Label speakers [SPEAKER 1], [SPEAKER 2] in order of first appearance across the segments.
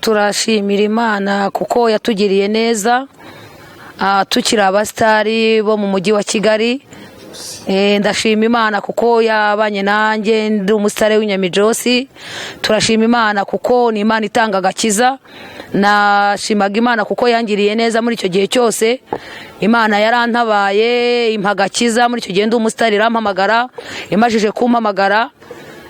[SPEAKER 1] Turashimira Imana kuko yatugiriye neza. Tukiri abasitari bo mu mujyi wa Kigali. Ndashima Imana kuko yabanye nanjye ndi umusitari w'inyamijosi. Turashima Imana kuko ni Imana itanga agakiza. Nashimaga Imana kuko yangiriye neza muri icyo gihe cyose. Imana yarantabaye impa agakiza muri icyo gihe ndi umusitari, irampamagara. Imajije kumpamagara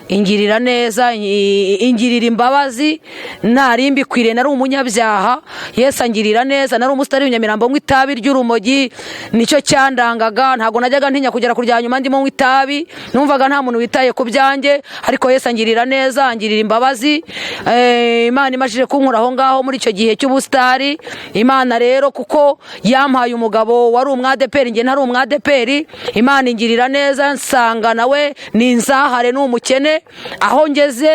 [SPEAKER 1] ingirira neza, ingirira imbabazi. Nari mbikwiriye, nari umunyabyaha, Yesu angirira neza. Nari umusitari w'inyamirambo nywa itabi ry'urumogi, nicyo cyandangaga. Ntabwo najyaga ntinya kugera ku rya nyuma ndimo nywa itabi, numvaga nta muntu witaye ku byanjye, ariko Yesu angirira neza, angirira imbabazi. Imana imajije kunkura aho ngaho muri icyo gihe cy'ubusitari. Imana rero kuko yampaye umugabo wari umwadeperi, njye ntari umwadeperi, Imana ingirira neza, nsanga nawe ni inzahare, ni umukene. Aho ngeze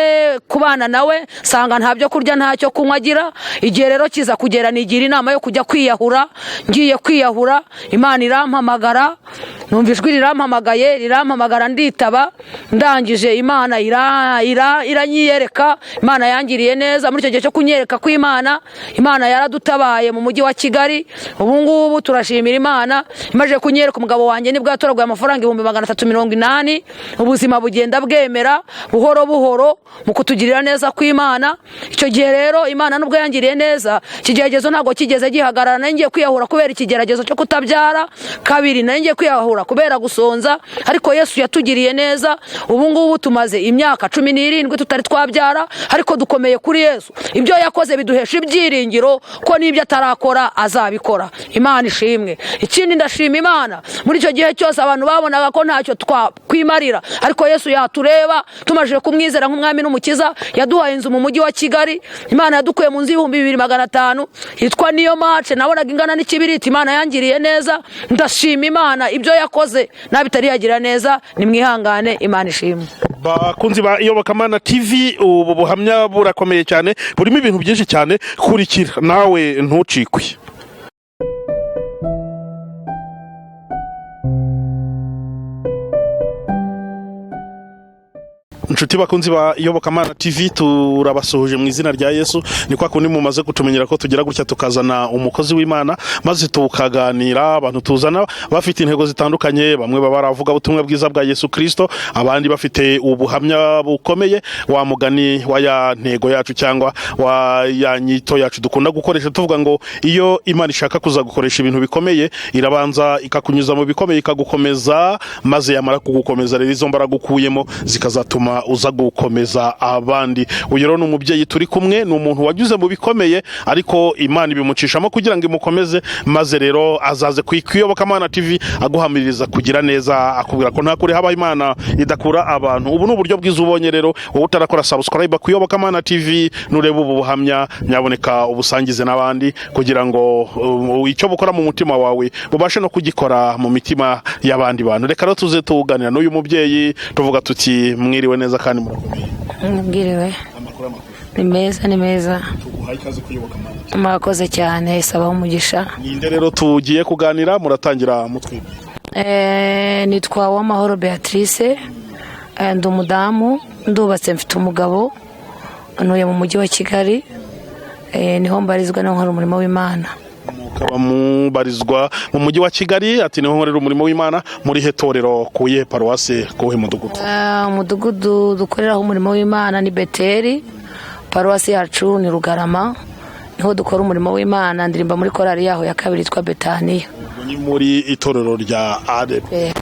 [SPEAKER 1] kubana nawe nsanga nta byo kurya, nta cyo kunywa agira. Igihe rero kiza kugera nigira inama yo kujya kwiyahura. Ngiye kwiyahura, Imana irampamagara, numva ijwi rirampamagaye, rirampamagara nditaba. Ndangije Imana iranyiyereka. Imana yangiriye neza muri icyo gihe cyo kunyereka kw'Imana. Imana yaradutabaye mu mujyi wa Kigali. Ubu ngubu turashimira Imana. Imaze kunyereka umugabo wanjye nibwo yatoraguye amafaranga 380,000. Ubuzima bugenda bwemera buhoro buhoro mu kutugirira neza kw'Imana. Icyo gihe rero Imana nubwo yangiriye neza, ikigeragezo ntabwo kigeze gihagarara. Nari ngiye kwiyahura kubera ikigeragezo cyo kutabyara kabiri, nari ngiye kwiyahura kubera gusonza, ariko Yesu yatugiriye neza. Ubu ngubu tumaze imyaka 17 tutari twabyara, ariko dukomeye kuri Yesu. Ibyo yakoze biduhesha ibyiringiro ko n'ibyo atarakora azabikora. Imana ishimwe. Ikindi ndashima Imana, muri icyo gihe cyose abantu babonaga ko ntacyo twakwimarira, ariko Yesu yatureba tumaze kumwizera nk'umwami n'umukiza. Yaduhaye inzu mu mujyi wa Kigali. Imana yadukuye mu nzu 2500 yitwa Niyo Mace, nabonaga ingana n'ikibiriti. Imana yangiriye neza, ndashima Imana ibyo yakoze. Nabitari yagira neza, nimwihangane. Imana ishimwe.
[SPEAKER 2] Bakunzi ba Iyobokamana TV, ubu buhamya burakomeye cyane, burimo ibintu byinshi cyane. Kurikira nawe ntucikwe. Inshuti bakunzi ba Iyobokamana TV, turabasuhuje mu izina rya Yesu. Ni kwa kundi mumaze kutumenyera ko tugira gutya tukazana umukozi w'Imana maze tukaganira. Abantu tuzana bafite intego zitandukanye, bamwe baba baravuga ubutumwa bwiza bwa Yesu Kristo, abandi bafite ubuhamya bukomeye. Wa mugani wa ya ntego yacu cyangwa wa ya nyito yacu dukunda gukoresha tuvuga ngo iyo Imana ishaka kuza gukoresha ibintu bikomeye, irabanza ikakunyuza mu bikomeye, ikagukomeza, maze yamara kugukomeza rero izo mbaraga ukuyemo zikazatuma uza gukomeza abandi. Uyu rero ni umubyeyi turi kumwe, ni umuntu wagize mu bikomeye, ariko Imana ibimucishamo kugira ngo imukomeze, maze rero azaze ku Iyobokamana TV aguhamiriza kugira neza, akubwira ko nta kure habaho Imana idakura abantu. Ubu ni uburyo bwiza ubonye rero, wowe utarakora subscribe ku Iyobokamana TV, nureba ubu buhamya nyaboneka ubusangize n'abandi, kugira ngo icyo bukora mu mutima wawe bubashe no kugikora mu mitima y'abandi bantu. Reka rero tuze tuganira n'uyu mubyeyi tuvuga tuti mwiriwe neza kandi murakomeye.
[SPEAKER 1] Mwiriwe. Ni meza, ni meza. Murakoze cyane, sabaho umugisha.
[SPEAKER 2] Ninde rero tugiye kuganira? Muratangira mutwibwira.
[SPEAKER 1] Nitwa Uwamahoro Beatrice, ndi umudamu, ndubatse, mfite umugabo, ntuye mu mujyi wa Kigali, niho mbarizwa, niho nkora umurimo w'Imana.
[SPEAKER 2] Mukaba mubarizwa mu mujyi wa Kigali, ati niho nkorera umurimo w'Imana. Muri he torero, kuye paruwase, kuhe mudugudu?
[SPEAKER 1] Umudugudu dukoreraho umurimo w'Imana ni Beteri, paruwasi yacu ni Rugarama, niho dukora umurimo w'Imana. Ndirimba muri korali yaho ya kabiri yitwa Betaniya.
[SPEAKER 2] Ni muri itorero rya ADEPR.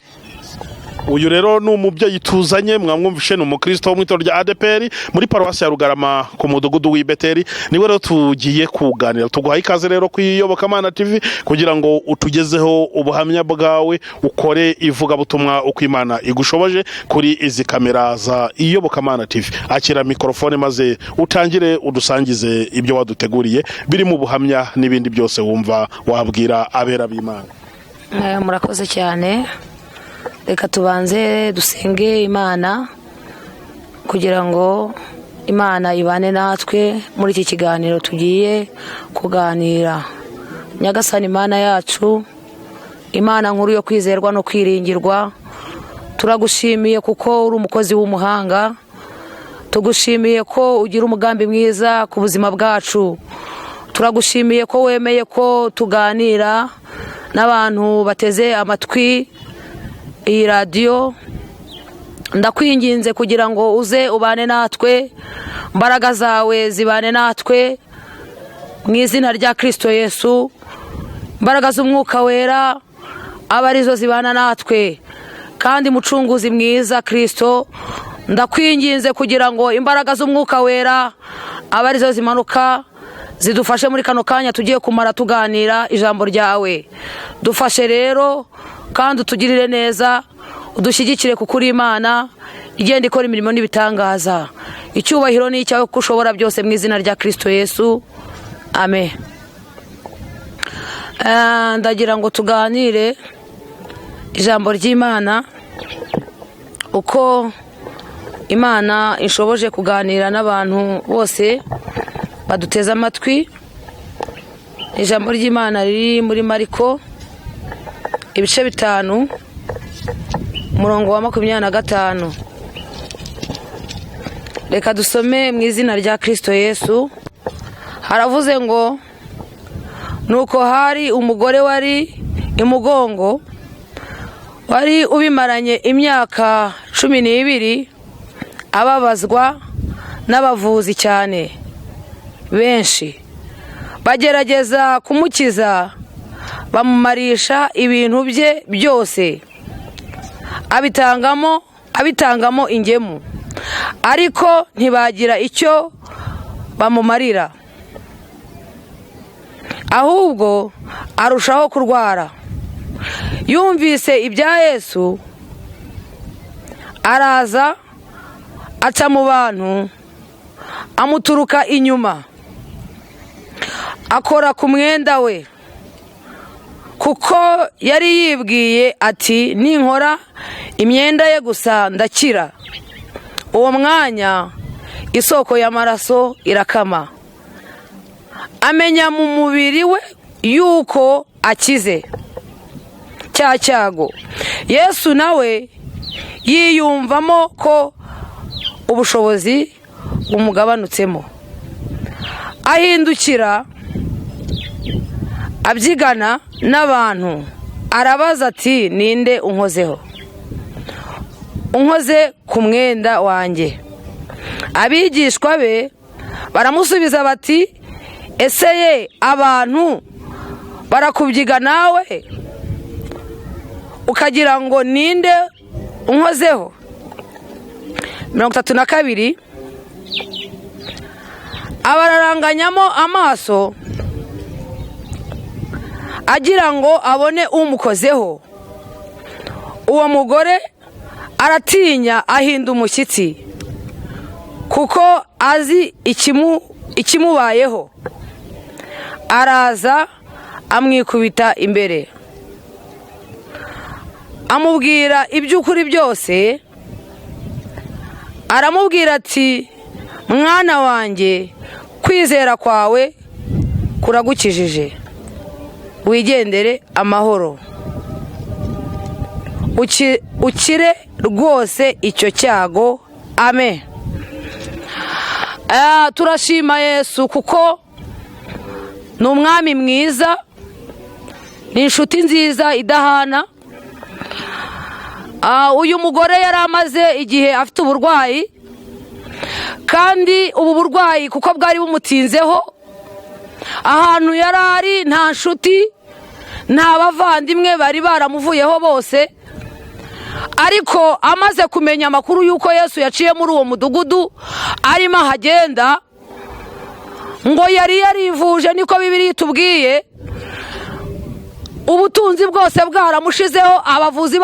[SPEAKER 2] Uyu rero ni umubyeyi tuzanye, mwamwumvishe, ni umukristo wo mu itorero rya ADEPR muri paruwasi ya Rugarama ku mudugudu w'i Beteri. Niwe rero tugiye kuganira. Tuguhaye ikaze rero ku Iyobokamana TV kugira ngo utugezeho ubuhamya bwawe, ukore ivugabutumwa uko Imana igushoboje kuri izi kamera za Iyobokamana TV. Akira mikorofone maze utangire udusangize ibyo waduteguriye biri mu buhamya n'ibindi byose wumva wabwira abera b'Imana.
[SPEAKER 1] Murakoze cyane. Reka tubanze dusenge Imana kugira ngo Imana ibane natwe muri iki kiganiro tugiye kuganira. Nyagasani Imana yacu, Imana nkuru yo kwizerwa no kwiringirwa, turagushimiye kuko uri umukozi w'umuhanga. Tugushimiye ko ugira umugambi mwiza ku buzima bwacu. Turagushimiye ko wemeye ko tuganira n'abantu bateze amatwi iyi radiyo. Ndakwinginze kugira ngo uze ubane natwe, imbaraga zawe zibane natwe mu izina rya Kristo Yesu. Imbaraga z'umwuka wera abe arizo zibana natwe, kandi mucunguzi mwiza Kristo, ndakwinginze kugira ngo imbaraga z'umwuka wera abe arizo zimanuka zidufashe muri kano kanya tugiye kumara tuganira ijambo ryawe. Dufashe rero kandi utugirire neza, udushyigikire kuko uri Imana igenda ikora imirimo n'ibitangaza. Icyubahiro ni icyawe kuko ushobora byose, mu izina rya Kristo Yesu, amen. Ndagira ngo tuganire ijambo ry'Imana uko Imana ishoboje kuganira n'abantu bose baduteze amatwi. Ijambo ry'Imana riri muri Mariko ibice 5 umurongo wa 25. Reka dusome mu izina rya Kristo Yesu. Haravuze ngo: nuko hari umugore wari imugongo, wari ubimaranye imyaka 12, ababazwa n'abavuzi cyane benshi, bagerageza kumukiza, bamumarisha ibintu bye byose, abitangamo ingemu, ariko ntibagira icyo bamumarira, ahubwo arushaho kurwara. Yumvise ibya Yesu, araza aca mu bantu, amuturuka inyuma, akora ku mwenda we, kuko yari yibwiye ati: ninkora imyenda ye gusa ndakira. Uwo mwanya isoko y'amaraso irakama, amenya mu mubiri we yuko akize cya cyago. Yesu nawe yiyumvamo ko ubushobozi bumugabanutsemo, ahindukira abyigana n'abantu, arabaza ati: ninde unkozeho? Unkoze ku mwenda wanjye. Abigishwa be baramusubiza bati: ese ye, abantu barakubyiga nawe ukagira ngo ninde unkozeho? 32. Abararanganyamo amaso agira ngo abone umukozeho. Uwo mugore aratinya, ahinda umushyitsi, kuko azi ikimubayeho. Araza amwikubita imbere, amubwira iby'ukuri byose. Aramubwira ati: mwana wanjye, kwizera kwawe kuragukijije, wigendere amahoro, ukire rwose icyo cyago. Amen. Turashima Yesu kuko ni umwami mwiza, ni inshuti nziza idahana. Uyu mugore yari amaze igihe afite uburwayi, kandi ubu burwayi kuko bwari bumutinzeho, ahantu yari ari nta nshuti, nta bavandimwe, bari baramuvuyeho bose. Ariko amaze kumenya amakuru y'uko Yesu yaciye muri uwo mudugudu arimo ahagenda, ngo yari yarivuje, niko Bibiliya itubwiye, ubutunzi bwose bwaramushizeho, abavuzi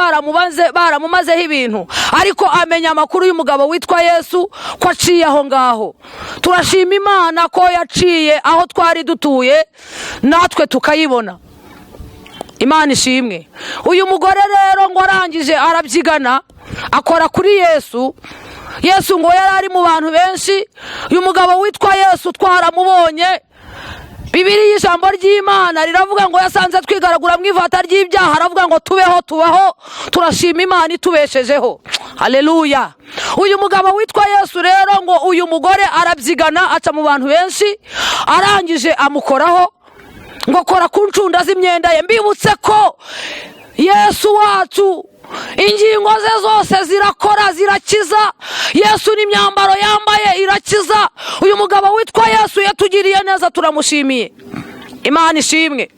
[SPEAKER 1] baramumazeho ibintu, ariko amenya amakuru y'umugabo witwa Yesu ko aciye aho ngaho. Turashima Imana ko yaciye aho twari dutuye natwe tukayibona. Imana ishimwe. Uyu mugore rero ngo arangije arabyigana, akora kuri Yesu. Yesu ngo yari ari mu bantu benshi. Uyu mugabo witwa Yesu twaramubonye. Bibiliya ijambo ry'Imana riravuga ngo yasanze twigaragura mu ivata ry'ibyaha, aravuga ngo tubeho, tubaho. Turashima Imana itubeshejeho. Haleluya. Uyu mugabo witwa Yesu rero ngo uyu mugore arabyigana, aca mu bantu benshi, arangije amukoraho, ngo kora ku ncunda z'imyenda ye. Mbibutse ko Yesu wacu ingingo ze zose zirakora, zirakiza. Yesu n'imyambaro yambaye irakiza. Uyu mugabo witwa Yesu yatugiriye neza, turamushimiye. Imana ishimwe.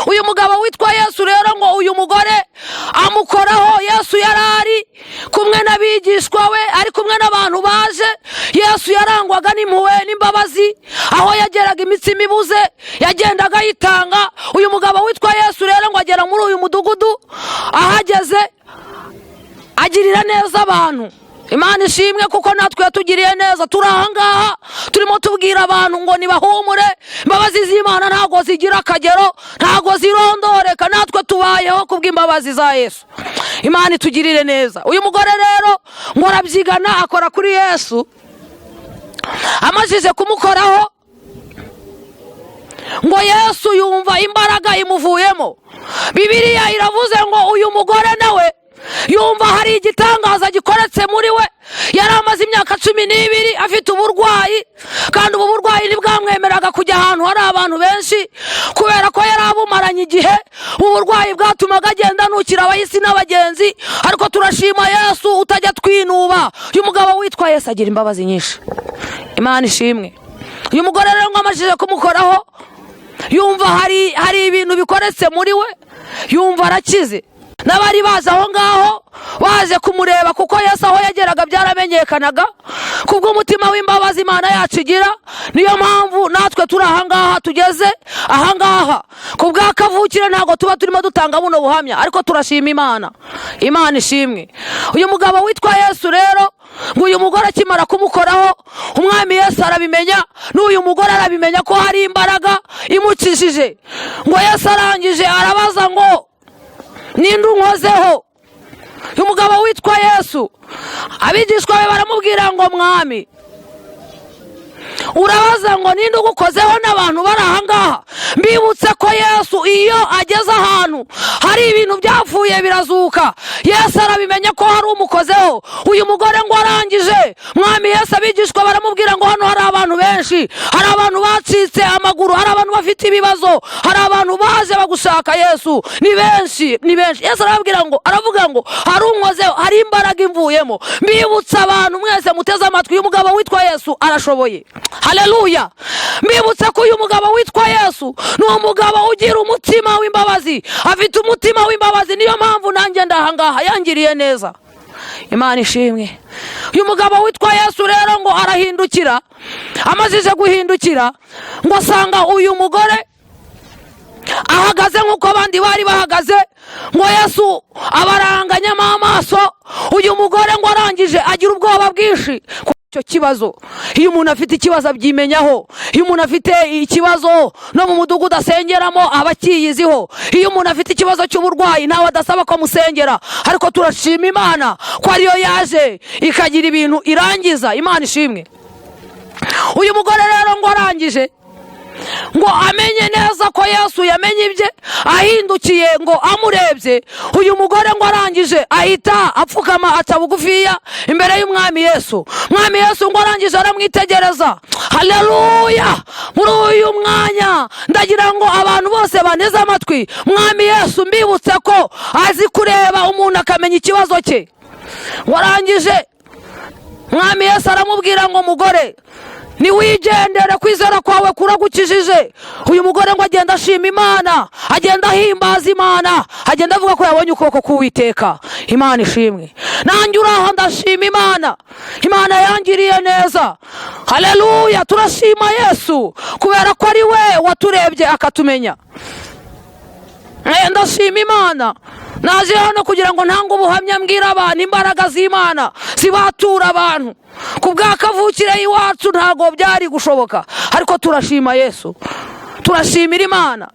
[SPEAKER 1] Uyu mugabo witwa Yesu rero ngo uyu mugore amukoraho. Yesu yari ari kumwe n'abigishwa we, ari kumwe n'abantu baje. Yesu yarangwaga n'impuhwe n'imbabazi, aho yageraga imitsima ibuze yagendaga ayitanga. Uyu mugabo witwa Yesu rero ngo agera muri uyu mudugudu, ahageze agirira neza abantu. Imana ishimwe kuko natwe yatugiriye neza. Turi ahangaha turimo tubwira abantu ngo nibahumure, imbabazi z'Imana ntabwo zigira akagero, ntabwo zirondoreka. Natwe tubayeho kubw'imbabazi za Yesu. Imana itugirire neza. Uyu mugore rero ngo arabyigana, akora kuri Yesu. Amajije kumukoraho, ngo Yesu yumva imbaraga imuvuyemo. Bibiliya iravuze ngo uyu mugore nawe yumva hari igitangaza gikoretse muri we. Yari amaze imyaka 12 afite uburwayi, kandi ubu burwayi ntibwamwemeraga kujya ahantu hari abantu benshi, kubera ko yari abumaranye igihe. Ubu burwayi bwatumaga agenda anukira abahisi n'abagenzi. Ariko turashima Yesu utajya twinuba. Uyu mugabo witwa Yesu agira imbabazi nyinshi. Imana ishimwe. Uyu mugore rero ngo amajije kumukoraho, yumva hari ibintu bikoretse muri we, yumva arakize. N'abari baje aho ngaho baje kumureba, kuko Yesu aho yageraga byaramenyekanaga kubw'umutima w'imbabazi Imana yacu igira. Niyo mpamvu natwe turi ahangaha, tugeze ahangaha ku bwa kavukire. Ntabwo tuba turimo dutanga buno buhamya, ariko turashima Imana. Imana ishimwe. Uyu mugabo witwa Yesu rero ngo uyu mugore akimara kumukoraho, umwami Yesu arabimenya, n'uyu mugore arabimenya ko hari imbaraga imukijije. Ngo Yesu arangije arabaza ngo ninde unkozeho? Uyu mugabo witwa Yesu, abigishwa be baramubwira ngo mwami, urabaza ngo ninde ugukozeho n'abantu bari ahangaha? Mbibutse ko Yesu iyo ageze ahantu hari ibintu byapfuye birazuka. Yesu arabimenya ko hari umukozeho. Uyu mugore ngo arangije, mwami Yesu, abigishwa baramubwira ngo hano hari abantu benshi, hari abantu bacitse amaguru, hari abantu bafite ibibazo, hari abantu baje bagushaka Yesu, ni benshi, ni benshi. Yesu arababwira ngo, aravuga ngo hari unkozeho, hari imbaraga imvuyemo. Mbibutse abantu mwese muteze amatwi, uyu mugabo witwa Yesu arashoboye. Haleluya. Mbibutse ko uyu mugabo witwa Yesu ni umugabo ugira umutima w'imbabazi, afite umutima w'imbabazi. Niyo mpamvu nanjye ndahangaha, yangiriye neza. Imana ishimwe. Uyu mugabo witwa Yesu rero ngo arahindukira, amazije guhindukira ngo asanga uyu mugore ahagaze nk'uko abandi bari bahagaze. Ngo Yesu abaranganyamo amaso. Uyu mugore ngo arangije agira ubwoba bwinshi icyo kibazo. Iyo umuntu afite ikibazo abyimenyaho. Iyo umuntu afite ikibazo no mu mudugudu asengeramo aba akiyiziho. Iyo umuntu afite ikibazo cy'uburwayi ntawe adasaba ko amusengera. Ariko turashima Imana ko ariyo yaje ikagira ibintu irangiza. Imana ishimwe. Uyu mugore rero ngo arangije ngo amenye neza ko Yesu yamenye ibye, ahindukiye ngo amurebye. Uyu mugore ngo arangije ahita apfukama, aca bugufiya imbere y'umwami Yesu. Mwami Yesu ngo arangije aramwitegereza. Haleluya. Muri uyu mwanya ndagira ngo abantu bose baneze amatwi. Mwami Yesu mbibutse ko azi kureba umuntu akamenya ikibazo cye. Ngo arangije mwami Yesu aramubwira ngo mugore, niwigendere, kwizera kwawe kuragukijije. Uyu mugore ngo agenda ashima Imana, agenda ahimbaza Imana, agenda avuga ko yabonye ukuboko k'Uwiteka. Imana ishimwe. Nanjye uraho ndashima Imana, Imana yangiriye neza. Haleluya. Turashima Yesu kubera ko ari we waturebye akatumenya. Ndashima Imana. Naje hano kugira ngo ntange ubuhamya, mbwira abantu imbaraga z'Imana zibatura abantu. Ku bwa kavukire iwacu ntabwo byari gushoboka, ariko turashima Yesu, turashimira Imana.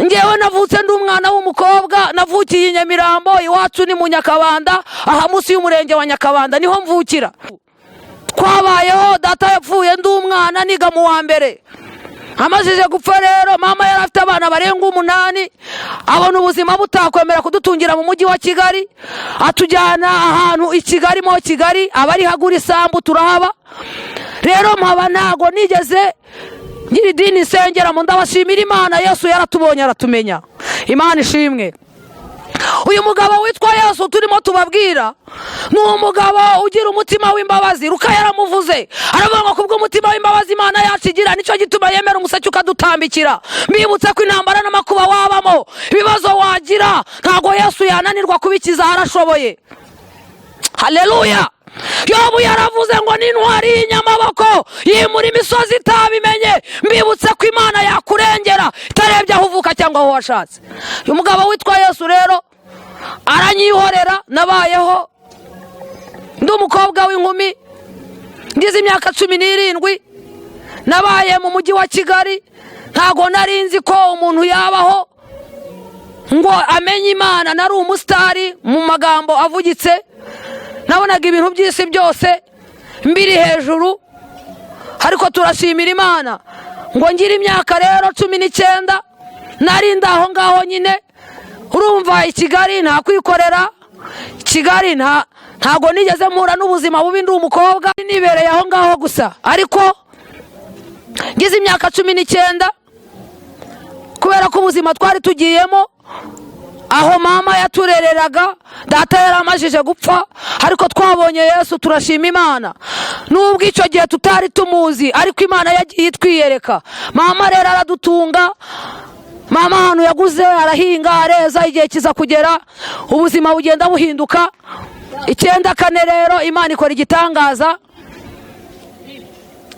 [SPEAKER 1] Ngewe navutse ndi umwana w'umukobwa, navukiye i Nyamirambo, iwacu ni mu Nyakabanda, aha munsi y'umurenge wa Nyakabanda niho mvukira. Twabayeho, data yapfuye ndi umwana, niga mu wa mbere. Amajije gupfa rero, mama yari afite abana barenga 8, abona ubuzima butakwemera kudutungira mu mujyi wa Kigali, atujyana ahantu i Kigali mo Kigali, abari hagura isambu turahaba. Rero mpaba ntago nigeze ngira idini nsengeramo. Ndabashimira Imana, Yesu yaratubonye aratumenya. Imana ishimwe. Uyu mugabo witwa Yesu turimo tubabwira ni umugabo ugira umutima w'imbabazi. Ruka yaramuvuze, aravuga ngo kubw'umutima w'imbabazi Imana yacu igira, nicyo gituma yemera umuseke ukadutambikira. Mbibutse ko intambara n'amakuba wabamo, ibibazo wagira, ntago Yesu yananirwa kubikiza, arashoboye. Haleluya. Yobu yaravuze ngo n'intwari y'inyamaboko yimura imisozi itabimenye. Mbibutse ko Imana yakurengera itarebye aho uvuka cyangwa aho washatse. Uyu mugabo witwa Yesu rero aranyihorera. Nabayeho ndi umukobwa w'inkumi, ngize imyaka 17, nabaye mu mujyi wa Kigali. Ntago nari nzi ko umuntu yabaho ngo amenye Imana. Nari umusitari mu magambo avugitse, nabonaga ibintu by'isi byose mbiri hejuru, ariko turashimira Imana ngo ngire imyaka rero 19, nari ndaho ngaho nyine. Urumva i Kigali nta kwikorera, Kigali ntago nigeze mpura n'ubuzima bubi, ndi umukobwa nibereye aho ngaho gusa. Ariko ngize imyaka 19, kubera ko ubuzima twari tugiyemo aho mama yaturereraga, data yaramajije gupfa, ariko twabonye Yesu, turashima Imana. Nubwo icyo gihe tutari tumuzi, ariko Imana yagiye itwiyereka. Mama rero aradutunga. Mama ahantu yaguze arahinga, areza, igihe kiza kugera ubuzima bugenda buhinduka. 94 rero Imana ikora igitangaza.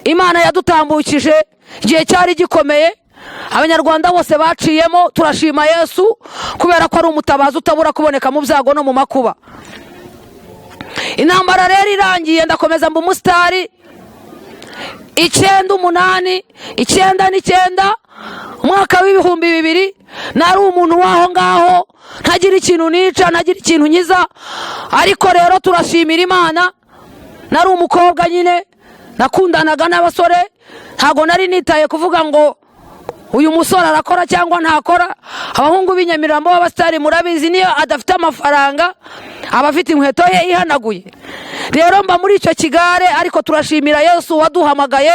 [SPEAKER 1] Imana yadutambukije igihe cyari gikomeye, abanyarwanda bose baciyemo. Turashima Yesu kubera ko ari umutabazi utabura kuboneka mu byago no mu makuba. Intambara rero irangiye, ndakomeza mba umusitari. 98, 99, umwaka w'2000, nari umuntu w'aho ngaho, ntagira ikintu nica, ntagira ikintu nkiza. Ariko rero turashimira Imana, nari umukobwa nyine nakundanaga n'abasore, ntago nari nitaye kuvuga ngo uyu musore arakora cyangwa ntakora. Abahungu b'inyamirambo b'abasitari murabizi, niyo adafite amafaranga aba afite inkweto ye ihanaguye. Rero mba muri icyo kigare, ariko turashimira Yesu waduhamagaye.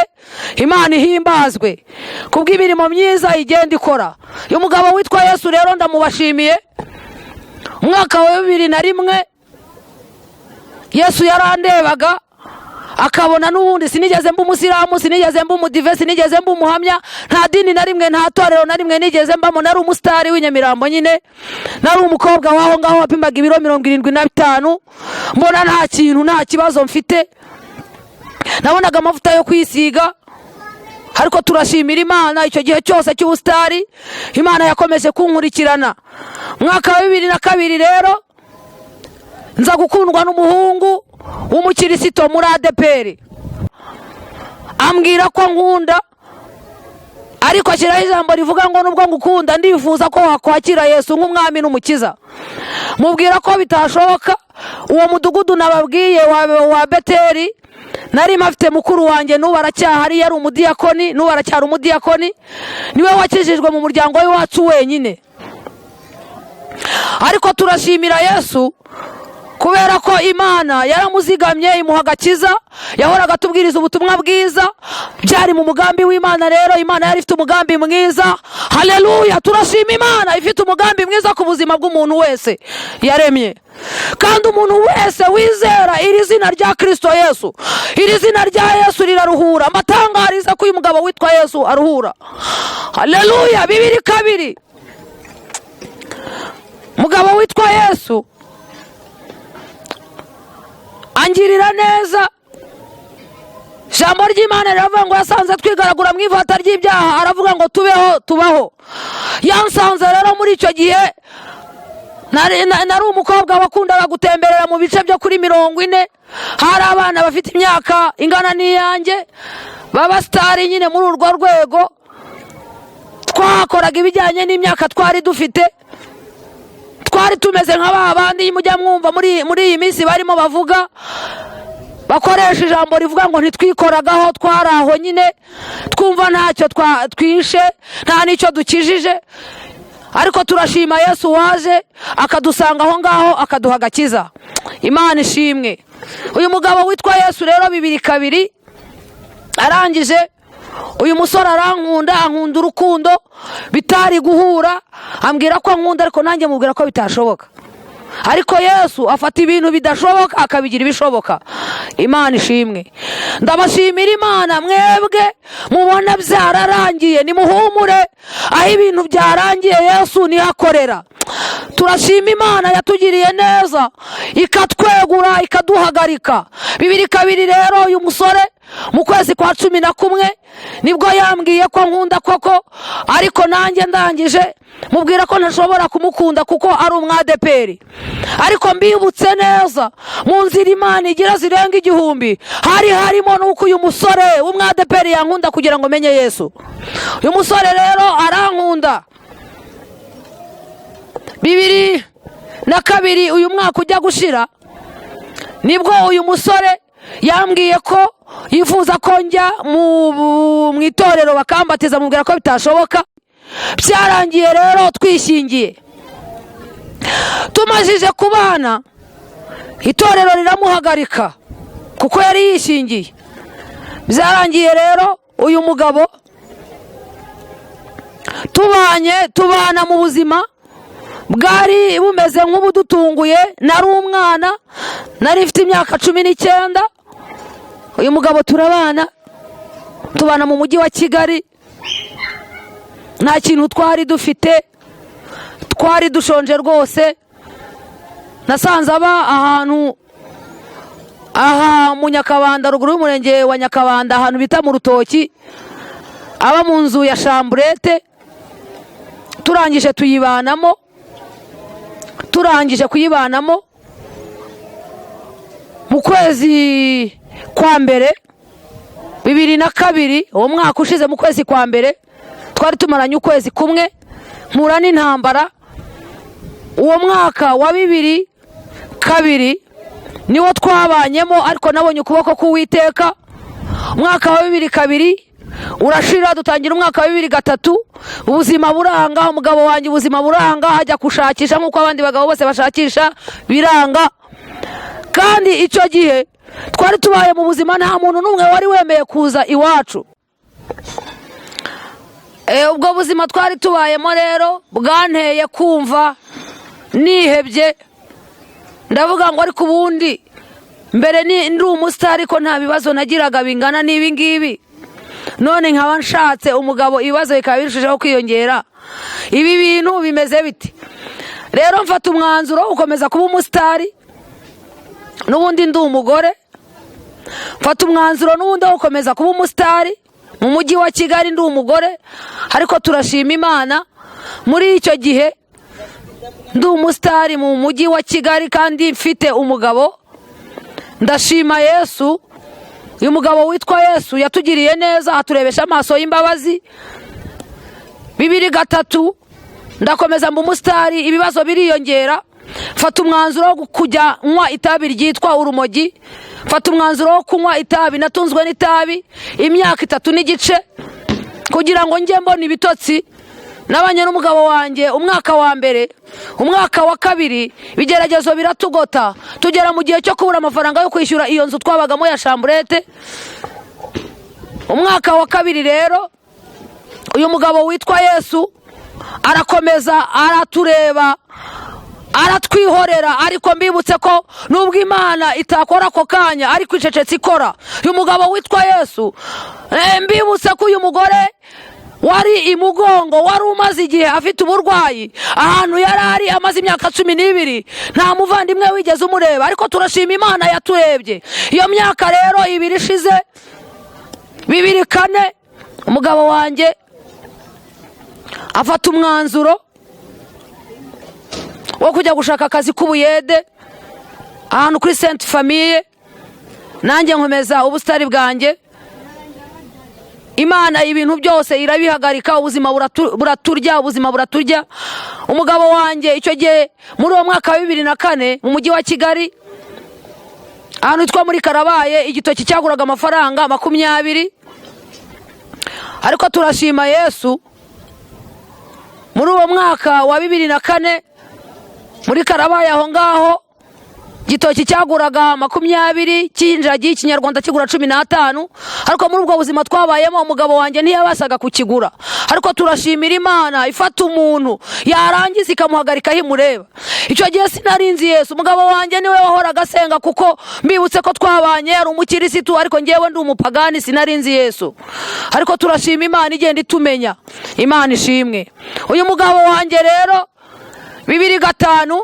[SPEAKER 1] Imana ihimbazwe kubw'imirimo myiza igenda ikora. Uyu mugabo witwa Yesu rero ndamubashimiye. Umwaka wa 2001 Yesu yarandebaga akabona n'ubundi sinigeze mba umusilamu, sinigeze mba umudive, sinigeze mba umuhamya, nta dini na rimwe, nta torero na rimwe nigeze mbamo. Nari umusitari w'inyamirambo nyine, nari umukobwa w'aho ngaho wapimaga ibiro 75, mbona nta kintu, nta kibazo mfite, nabonaga amavuta yo kwisiga. Ariko turashimira Imana, icyo gihe cyose cy'ubusitari Imana yakomeje kunkurikirana. Umwaka wa 2002 rero nza gukundwa n'umuhungu w'umukirisito muri ADEPR, ambwira ko nkunda, ariko ashyiraho ijambo rivuga ngo nubwo ngukunda ndifuza ko wakwakira Yesu nk'umwami n'umukiza. Mubwira ko bitashoboka. Uwo mudugudu nababwiye wa Beteri, nari mafite mukuru wanjye, n'ubu aracyahari, yari umudiyakoni, n'ubu aracyari umudiyakoni, niwe wakijijwe mu muryango w'iwacu wenyine. Ariko turashimira Yesu kubera ko Imana yaramuzigamye imuha agakiza. Yahoraga atubwiriza ubutumwa bwiza, byari mu mugambi w'Imana. Rero Imana yari ifite umugambi mwiza. Haleluya, turashima Imana ifite umugambi mwiza ku buzima bw'umuntu wese yaremye. Kandi umuntu wese wizera iri zina rya Kristo Yesu, iri zina rya Yesu riraruhura. Mbatangariza ko uyu mugabo witwa Yesu aruhura. Haleluya. 2:2, mugabo witwa Yesu angirira neza. Ijambo ry'Imana riravuga ngo yasanze twigaragura mu ivata ry'ibyaha, aravuga ngo tubeho, tubaho. Yansanze rero muri icyo gihe nari umukobwa wakundaga gutemberera mu bice byo kuri 40, hari abana bafite imyaka ingana n'iyanjye b'abasitari nyine. Muri urwo rwego twakoraga ibijyanye n'imyaka twari dufite, twari tumeze nka ba bandi mujya mwumva muri iyi minsi barimo bavuga. Bakoresha ijambo rivuga ngo ntitwikoragaho, twari aho nyine twumva ntacyo twishe, nta n'icyo dukijije, ariko turashima Yesu waje akadusanga aho ngaho akaduha agakiza. Imana ishimwe. Uyu mugabo witwa Yesu rero, 2002 arangije, uyu musore arankunda, ankunda urukundo bitari guhura. Ambwira ko ankunda, ariko nanjye mubwira ko bitashoboka. Ariko Yesu afata ibintu bidashoboka akabigira ibishoboka. Imana ishimwe. Ndabashimira Imana. Mwebwe mubona byararangiye, nimuhumure, aho ibintu byarangiye Yesu niho akorera. Turashima Imana yatugiriye neza, ikatwegura, ikaduhagarika. 2002 rero, uyu musore mu kwezi kwa 11 nibwo yambwiye ko nkunda koko, ariko nanjye ndangije mubwira ko ntashobora kumukunda kuko ari umwadeperi. Ariko mbibutse neza, mu nzira Imana igira zirenga 1000, hari harimo n'uko uyu musore w'umwadeperi yankunda kugira ngo menye Yesu. Uyu musore rero arankunda. 2002, uyu mwaka ujya gushira, nibwo uyu musore yambwiye ko yifuza ko njya mu itorero bakambatiza, mubwira ko bitashoboka. Byarangiye rero twishingiye, tumajije kubana, itorero riramuhagarika kuko yari yishingiye. Byarangiye rero uyu mugabo tubanye, tubana mu buzima bwari bumeze nk'ubudutunguye. Nari umwana, nari mfite imyaka 19. Uyu mugabo turabana, tubana mu mujyi wa Kigali. Nta kintu twari dufite, twari dushonje rwose. Nasanze aba ahantu aha mu Nyakabanda, ruguru y'umurenge wa Nyakabanda, ahantu bita mu Rutoki, aba mu nzu ya chambrette. Turangije tuyibanamo. Turangije kuyibanamo, mu kwezi kwa mbere 2002, uwo mwaka ushize, mu kwezi kwa mbere, twari tumaranye ukwezi kumwe, mpura n'intambara. Uwo mwaka wa 2002 niwo twabanyemo, ariko nabonye ukuboko k'Uwiteka. Umwaka wa 2002 urashira, dutangira umwaka wa 2003, ubuzima buranga. Umugabo wanjye ubuzima buranga, ajya gushakisha nk'uko abandi bagabo bose bashakisha, biranga. Kandi icyo gihe twari tubaye mu buzima, nta muntu n'umwe wari wemeye kuza iwacu. Ubwo buzima twari tubayemo rero bwanteye kumva nihebye. Ndavuga ngo ariko ubundi mbere ndi umusitari, ariko nta bibazo nagiraga bingana n'ibi ngibi, none nkaba nshatse umugabo, ibibazo bikaba birushijeho kwiyongera. Ibi bintu bimeze biti? Rero mfata umwanzuro wo gukomeza kuba umusitari n'ubundi ndi umugore. Mfata umwanzuro n'ubundi wo gukomeza kuba umusitari mu mujyi wa Kigali ndi umugore. Ariko turashima Imana, muri icyo gihe ndi umusitari mu mujyi wa Kigali kandi mfite umugabo, ndashima Yesu. Uyu mugabo witwa Yesu yatugiriye neza, aturebesha amaso y'imbabazi. 2003 ndakomeza mba umusitari, ibibazo biriyongera. Mfata umwanzuro wo kujya nywa itabi ryitwa urumogi. Mfata umwanzuro wo kunywa itabi. Natunzwe n'itabi imyaka 3 n'igice kugira ngo njye mbona ibitotsi. Nabanye n'umugabo wanjye umwaka wa mbere, umwaka wa kabiri, ibigeragezo biratugota, tugera mu gihe cyo kubura amafaranga yo kwishyura iyo nzu twabagamo ya chambrette. Umwaka wa kabiri rero, uyu mugabo witwa Yesu arakomeza aratureba, aratwihorera. Ariko mbibutse ko nubwo Imana itakora ako kanya, ariko icecetse ikora. Uyu mugabo witwa Yesu, mbibutse ko uyu mugore wari imugongo, wari umaze igihe afite uburwayi, ahantu yari ari amaze imyaka 12, nta muvandimwe wigeze umureba, ariko turashima Imana yaturebye. Iyo myaka rero 2 ishize, 2004, umugabo wanjye afata umwanzuro wo kujya gushaka akazi k'ubuyede ahantu kuri Sainte Famille. Nanjye nkomeza ubusitari bwanjye. Imana ibintu byose irabihagarika, ubuzima buraturya, ubuzima buraturya. Umugabo wanjye icyo gihe, muri uwo mwaka wa 2004, mu mujyi wa Kigali Ahantu hitwa muri Karabaye igitoki cyaguraga amafaranga 20, ariko turashima Yesu. Muri uwo mwaka wa 2004 muri Karabaye aho ngaho igitoki cyaguraga 20, cy'injagi ikinyarwanda kigura 15. Ariko muri ubwo buzima twabayemo umugabo wanjye ntiyabasaga kukigura. Ariko turashimira Imana ifata umuntu yarangiza ikamuhagarika aho imureba. Icyo gihe sinarinzi Yesu, umugabo wanjye niwe wahoraga asenga, kuko mbibutse ko twabanye yari umukirisitu, ariko ngewe ndi umupagani, sinarinzi Yesu. Ariko turashima Imana igenda itumenya, Imana ishimwe. Uyu mugabo wanjye rero 2005,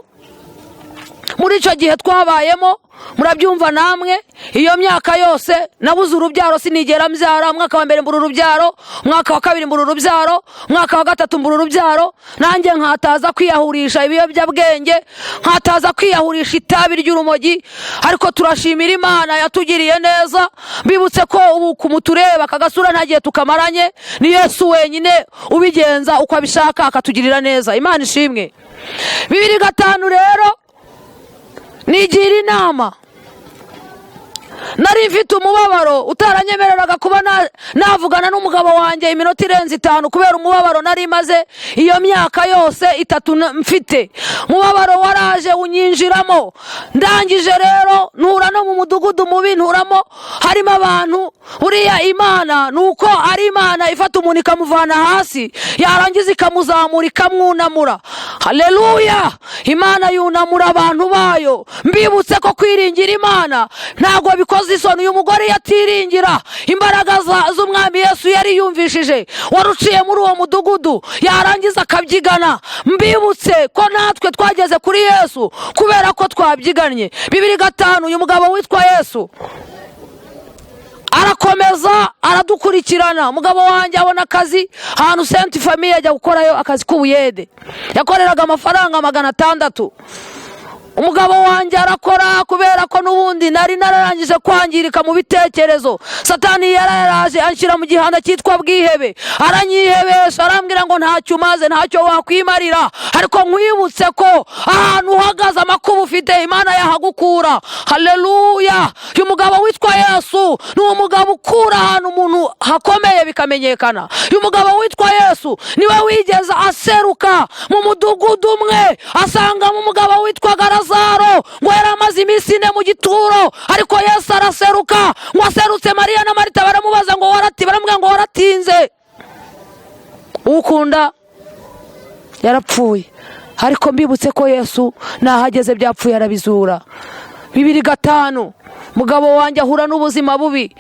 [SPEAKER 1] muri icyo gihe twabayemo, murabyumva namwe, iyo myaka yose nabuze urubyaro, sinigera mbyara. Umwaka wa mbere mbura urubyaro, umwaka wa kabiri mbura urubyaro, umwaka wa gatatu mbura urubyaro. Nanjye nkataza kwiyahurisha ibiyobyabwenge, nkataza kwiyahurisha itabi ry'urumogi. Ariko turashimira Imana yatugiriye neza. Mbibutse ko ubu kumutureba aka gasura nta gihe tukamaranye, ni Yesu wenyine ubigenza uko abishaka akatugirira neza. Imana ishimwe. 2005 rero nigira inama. Nari mfite umubabaro utaranyemereraga kuba navugana n'umugabo wanjye iminota irenze 5, kubera umubabaro nari maze iyo myaka yose 3 mfite. Umubabaro waraje unyinjiramo. Ndangije rero ntura no mu mudugudu mubi, nturamo harimo abantu. Buriya Imana ni uko ari Imana ifata umuntu ikamuvana hasi, yarangiza ikamuzamura, ikamwunamura. Haleluya! Imana yunamura abantu bayo. Mbibutse ko kwiringira Imana ntabwo bikoze isoni. Uyu mugore yatiringira imbaraga z'umwami Yesu yari yumvishije wari uciye muri uwo mudugudu, yarangiza akabyigana. Mbibutse ko natwe twageze kuri Yesu kubera ko twabyiganye. 2005 uyu mugabo witwa Yesu arakomeza aradukurikirana. Umugabo wanjye abona akazi ahantu Sainte Famille, ajya gukorayo akazi k'ubuyede, yakoreraga amafaranga 600. Umugabo wanjye arakora, kubera ko n'ubundi nari nararangije kwangirika mu bitekerezo. Satani yararaje anshyira mu gihanda cyitwa bwihebe, aranyihebesha, arambwira ngo ntacyo umaze, ntacyo wakwimarira. Ariko nkwibutse ko ahantu uhagaze, amakuba ufite, Imana yahagukura. Haleluya! Uyu mugabo witwa Yesu ni umugabo ukura ahantu umuntu hakomeye bikamenyekana. Uyu mugabo witwa Yesu niwe wigeze aseruka mu mudugudu umwe, asangamo umugabo witwaga Lazaro, ngo yari amaze iminsi 4 mu gituro. Ariko Yesu araseruka, ngo aserutse Mariya na Marita baramubaza ngo warati, baramubwira ngo waratinze, ukunda yarapfuye. Ariko mbibutse ko Yesu nahageze byapfuye arabizura. 2005 mugabo wanjye ahura n'ubuzima bubi.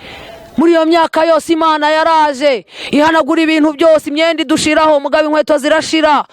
[SPEAKER 1] Muri iyo myaka yose Imana yaraje ihanagura ibintu byose, imyenda idushiraho, mugabo inkweto zirashira.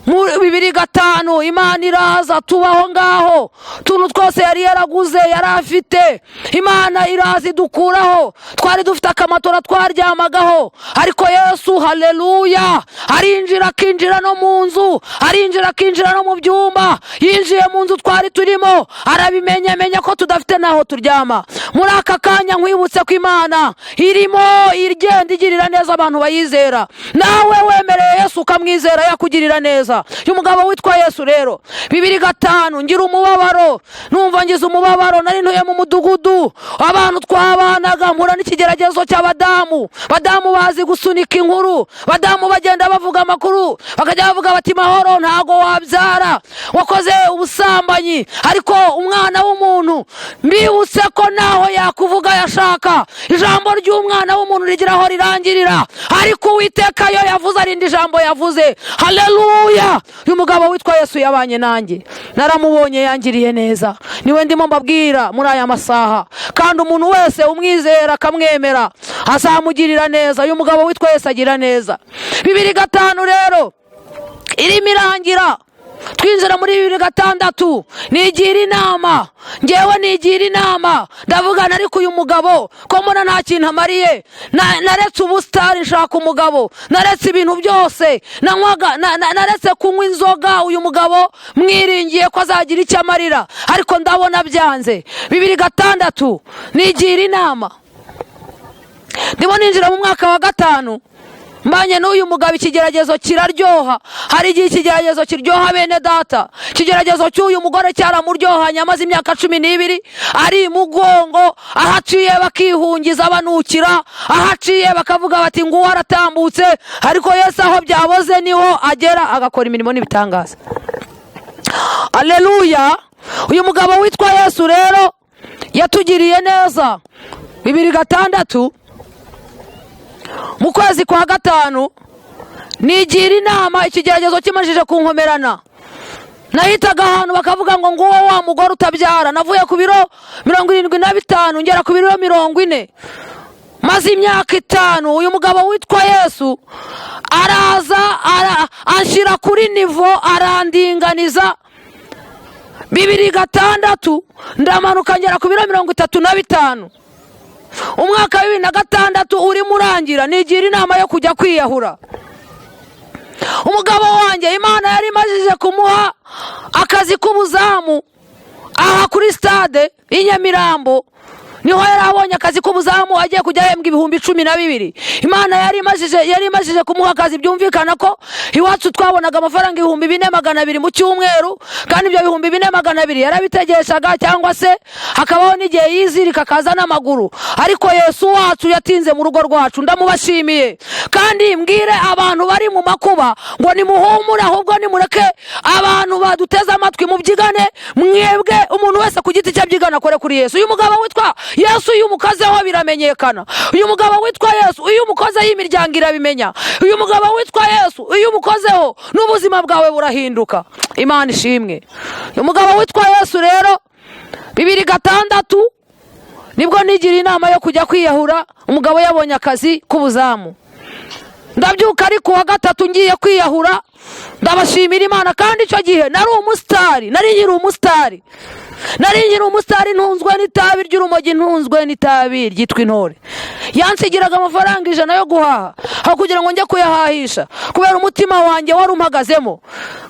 [SPEAKER 1] Muri 2005 Imana iraza, tubaho ngaho, utuntu twose yari yaraguze yari afite, Imana iraza idukuraho. Twari dufite akamatora twaryamagaho, ariko Yesu, haleluya, arinjira akinjira no mu nzu, arinjira akinjira no mu byumba. Yinjiye mu nzu twari turimo arabimenya, amenya ko tudafite n'aho turyama. Muri aka kanya nkwibutse ko Imana irimo igenda igirira neza abantu bayizera. Nawe wemereye Yesu ukamwizera, yakugirira neza. Uyu mugabo witwa Yesu rero, 2005 ngira umubabaro, numva ngize umubabaro. Nari ntuye mu mudugudu, abantu twabanaga, mpura n'ikigeragezo cy'abadamu. Badamu bazi gusunika inkuru, badamu bagenda bavuga amakuru, bakajya bavuga bati Mahoro ntago wabyara, wakoze ubusambanyi. Ariko umwana w'umuntu mbibutse ko naho yakuvuga yashaka, ijambo ry'umwana w'umuntu rigira aho rirangirira, ariko Uwiteka yo yavuze arindi ijambo yavuze. Haleluya! Uyu mugabo witwa Yesu yabanye nanjye, naramubonye, yangiriye neza, niwe ndimo mbabwira muri aya masaha. Kandi umuntu wese umwizera akamwemera azamugirira neza. Uyu mugabo witwa Yesu agira neza. 2005 rero irimo irangira, twinjira muri 2006. Nigira inama, ngewe nigira inama, ndavugana ariko uyu mugabo ko mbona nta kintu amariye. Naretse ubusitani nshaka umugabo, naretse ibintu byose nanywaga, naretse kunywa inzoga, uyu mugabo mwiringiye ko azagira icyo amarira, ariko ndabona byanze. 2006 nigira inama, ndimo ninjira mu mwaka wa 5. Mbanye n'uyu mugabo ikigeragezo kiraryoha. Hari igihe ikigeragezo kiryoha bene data. Ikigeragezo cy'uyu mugore cyaramuryohanye, amaze imyaka 12 ari imugongo, aho aciye bakihungiza banukira, aho aciye bakavuga bati nguwo aratambutse, ariko Yesu aho byaboze niho agera agakora imirimo n'ibitangaza. Aleluya! Uyu mugabo witwa Yesu rero yatugiriye neza. 2006 mu kwezi kwa 5 nigira inama, ikigeragezo kimajije kunkomerana. Nahitaga ahantu bakavuga ngo nguwo wa mugore utabyara. Navuye ku biro 75 ngera ku biro 40, maze imyaka 5. Uyu mugabo witwa Yesu araza anshyira kuri niveau, arandinganiza. 2006 ndamanuka ngera ku biro 35. Umwaka wa 2006 urimo urangira, nigira inama yo kujya kwiyahura. Umugabo wanjye Imana yari imajije kumuha akazi k'ubuzamu aha kuri stade y'i Nyamirambo, niho yari abonye akazi k'ubuzamu, agiye kujya ahembwa 12,000. Imana yari imajije kumuha akazi. Byumvikana ko iwacu twabonaga amafaranga 4,200 mu cyumweru, kandi ibyo 4,200 yarabitegeshaga, cyangwa se hakabaho n'igihe yizirika akaza n'amaguru. Ariko Yesu wacu yatinze mu rugo rwacu, ndamubashimiye. Kandi mbwire abantu bari mu makuba ngo nimuhumure, ahubwo nimureke abantu baduteze amatwi mubyigane mwebwe, umuntu wese ku giti cye abyigane akore kuri Yesu. Uyu mugabo witwa Yesu iyo umukozeho biramenyekana. Uyu mugabo witwa Yesu iyo umukozeho imiryango irabimenya. Uyu mugabo witwa Yesu iyo umukozeho n'ubuzima bwawe burahinduka. Imana ishimwe. Uyu mugabo witwa Yesu rero, 2006 nibwo nigira inama yo kujya kwiyahura, umugabo yabonye akazi k'ubuzamu. Ndabyuka ariko uwa gatatu ngiye kwiyahura, ndabashimira Imana. Kandi icyo gihe nari umusitari, nari nkiri umusitari, nari nkiri umusitari, ntunzwe n'itabi ry'urumogi, ntunzwe n'itabi ryitwa intore. Yansigiraga amafaranga 100 yo guhaha, aho kugira ngo njye kuyahahisha, kubera umutima wanjye wari umpagazemo,